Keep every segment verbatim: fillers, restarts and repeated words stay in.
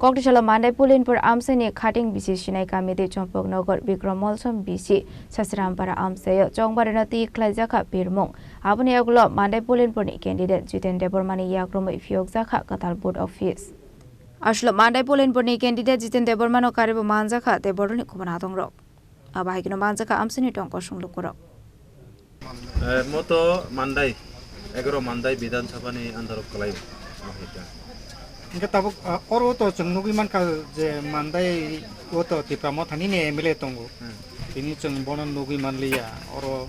Koktisalo Mandai Pulinpur amchaini khating bisi sinai kami tei Chompok Nogor Bikrom Molsom bisi Sasrampara amchaio chongbarino twi khlaijakha birmung. Aboni yagulo Mandai Pulinpurni candidate Jiten Debbarmani yakrumwi phiyokjakha kwtal vote office. Aswkno Mandai Pulinpurni candidate Jiten Debbarmano karibo manjakha tei borokni khumanatongrok. Abo hai kheno manjakha amchaini tongkosong lukurok. Eh, moto Mandai, egaro Mandai Bidhan Sabha ni under o kwlai o, mo hai ta. Hingke tabuk, ah, oro to chwng nugwi mankha je Mandai o to Tipra Motha ni ni M L A tongo. Hmm. Tini chwng bono nugwi manliya, oro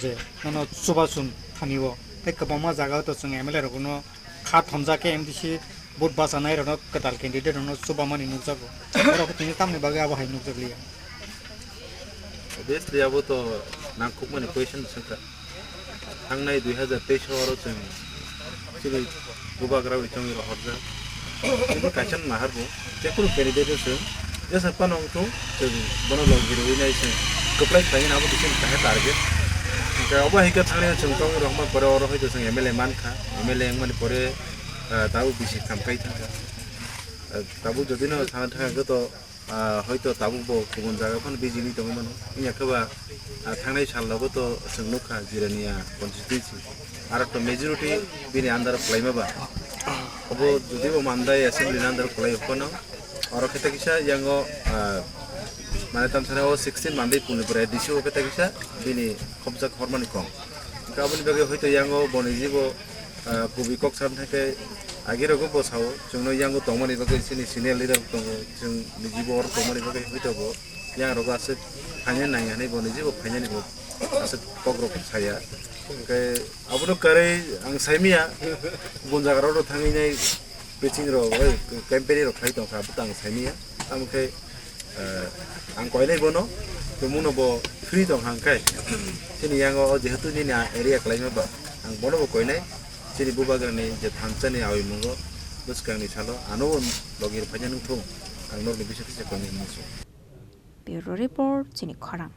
je nono chubachu thani o. Tei kwbangma jaga o to chwng M L A rok no kha thomjak khe M D C vote bachanai rokno kwtal candidate rokno chubamani nukjago. Borok tini tamni bagwi abo hai nukjakliya. Obviously abo to nangkukmani question swngkha. Thangnai dui hazar teis oro chwng chini bubagra bai chongwi rohorjak. Chini kaisa nahar bo, jephuru candidate o chwng jesa phano wngthung, chwng bono logi rwui nai chwng kwplai khlaina abo kisa kaisa target. Hwnkhe obo hai khe thangnai chwng tongwi rohorma pore oro hoito chwng M L A mankha. M L A wngmani pore, ah, tabuk bisi kam kai thangkha. Ah, tabuk jodi no sana thangkha khe to, ah, hoito tabuk bo kubun jaga phano bijili tongwi mano. Wngya khe ba, ah, thangnai sal logo to chwng nukha Jirania constituency. Aro to majority bini under o kwlaima ba. Obo jodi bo Mandai assembly ni under o kwlai phano, oro khe ta kisa yango, ah, mane tamsana o sixteen Mandai Pulinpur A D C o khe ta kisa bini khopjak hormani kong. Hwnkhe aboni bagwi hoito yango boni jibo, ah, kubui kok sam thangkhe agi rogo bo sao, chwngno yango tongmani bagwi chini senior leader tongo, chwng nijibo oro tongmani bagwi hoito bo yang rogo aswk phaina nang hinwi boni jibo phainani bo aswk kok rok saya. Hwnkhe abono kwrwi ang saimanya, bun jaga rok thangwi nai. Pitching rok, oi, campaign rok khai tong kha, abo tang saimanya. Tamo khe, eh, ang koinai bono, tumungno bo free tong kha, hwnkhe chini yango o jehetu nini area kwlaima ba, ang bono bo koinai, chini bubagrani je thansa ni awi mungo, bwskang ni salo, ano bo logi rw phaina nung thung, ang norokni bising kisa koinai muchung. Bureau Report, chini khorang.